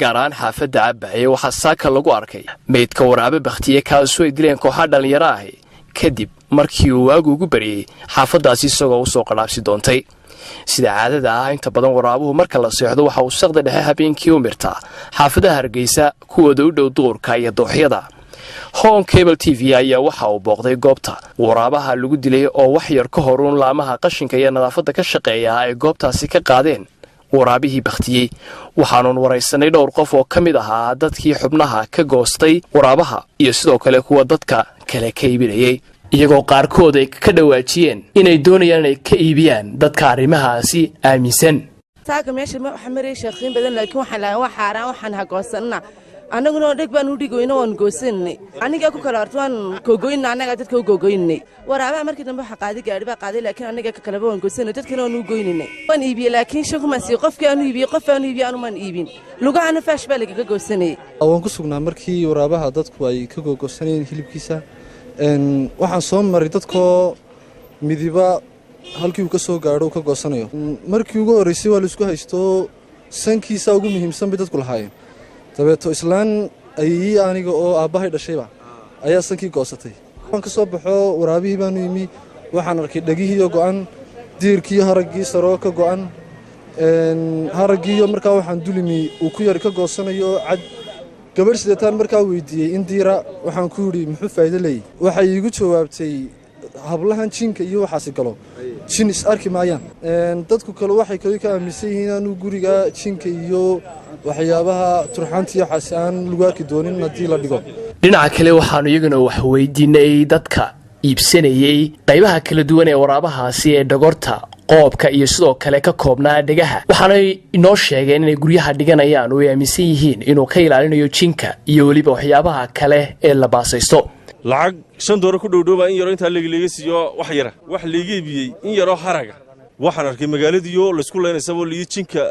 Gaar ahaan xaafadda Cabbaye, waxaa saaka lagu arkay meydka waraabe bakhtiye, kaasoo ay dileen kooxa dhallinyaro ahi kadib markii uu waagu ugu baryey xaafaddaasi isagoo usoo qadhaabsi doontay. Sida caadada ah, inta badan waraabuhu marka la seexdo waxa uu saqda dhexe habeenkii u mirtaa xaafadaha Hargeysa kuwooda u dhow duurka iyo dooxyada. Horn Cable TV ayaa waxa uu booqday goobta waraabaha lagu dilay, oo wax yar ka horuun laamaha qashinka iyo nadaafadda ka shaqeeya ay goobtaasi ka qaadeen waraabihii bakhtiyey. Waxaanuun waraysanay dhowr qof oo ka mid ahaa dadkii xubnaha ka goostay waraabaha iyo sidoo kale kuwa dadka kale ka iibinayay, iyagoo qaarkood ay ka dhawaajiyeen inay doonayaan inay ka iibiyaan dadka arrimahaasi aaminsan. Saaka meesha waxa marayay sheekhiin badan, laakiin waxaan lahaa waa xaaraan, waxaan ha goosanna. Annaguna dheg baan u dhigoyna, waan goosanay. Anigaa ku kala horta waan googoynna, annagaa dadka u googoynay. Waraabaha markii dambe waxa qaaday gaadhi baa qaaday, laakiin annaga ka kaleba waan goosanay, dadkana waan u goyninay. Waan iibiyey, laakiin shan kumaan siiyey. Qofkii aanu iibiyey, qof aanu iibiyey, anumaan iibin. Lugahana faash baa lagaga goosanayay. Waan ku sugnaa markii waraabaha dadku ay ka googoosanayeen hilibkiisa. Waxaan soo maray dadkoo midiba halkii uu ka soo gaadho uu ka goosanayo. Markii ugu horraysay waa laisku haysto, sankiisaa ugu muhiimsan bay dadku lahaayeen. Dabeeto islaan ayii aniga oo aabbahay dhashayba ayaa sankii goosatay. Waan ka soo baxo, waraabihii baanu yimi. Waxaan arkay dhegihiiyo go'an, diirkiiyo haraggii saroo ka go'an, haraggiiyo markaa waxaan dulimi uu ku yar ka goosanayo cad. Gabadh sideetaan markaa weydiiyey in diira, waxaan ku yidhi, "Muxuu faa'iido leeyahy?" Waxay iigu jawaabtay, "Hablahan jinka iyo waxaasi galo, jin is arki maayaan." Dadku kale waxay kale ka aaminsan yihiin inaanu guriga jinka iyo waxyaabaha turxaanta iyo waxaasi aan lagu arki doonin haddii la dhigo. Dhinaca kale, waxaanu iyaguna wax weydiinay dadka iibsanayey qaybaha kala duwan ee waraabahaasi ee dhogorta, qoobka iyo sidoo kale ka koobnaa dhegaha. Waxaanay inoo sheegeen inay guryaha dhiganayaan oo ay aaminsan yihiin inuu ka ilaalinayo jinka iyo weliba waxyaabaha kale ee la baasaysto. Lacag $5 ku dhowdhowbaa in yaroo intaa leegleega siiyo, wax yara wax layga iibiyey, in yaroo haraga. Waxaan arkay magaaladiiyo laysku leynaysaboo liyo jinka.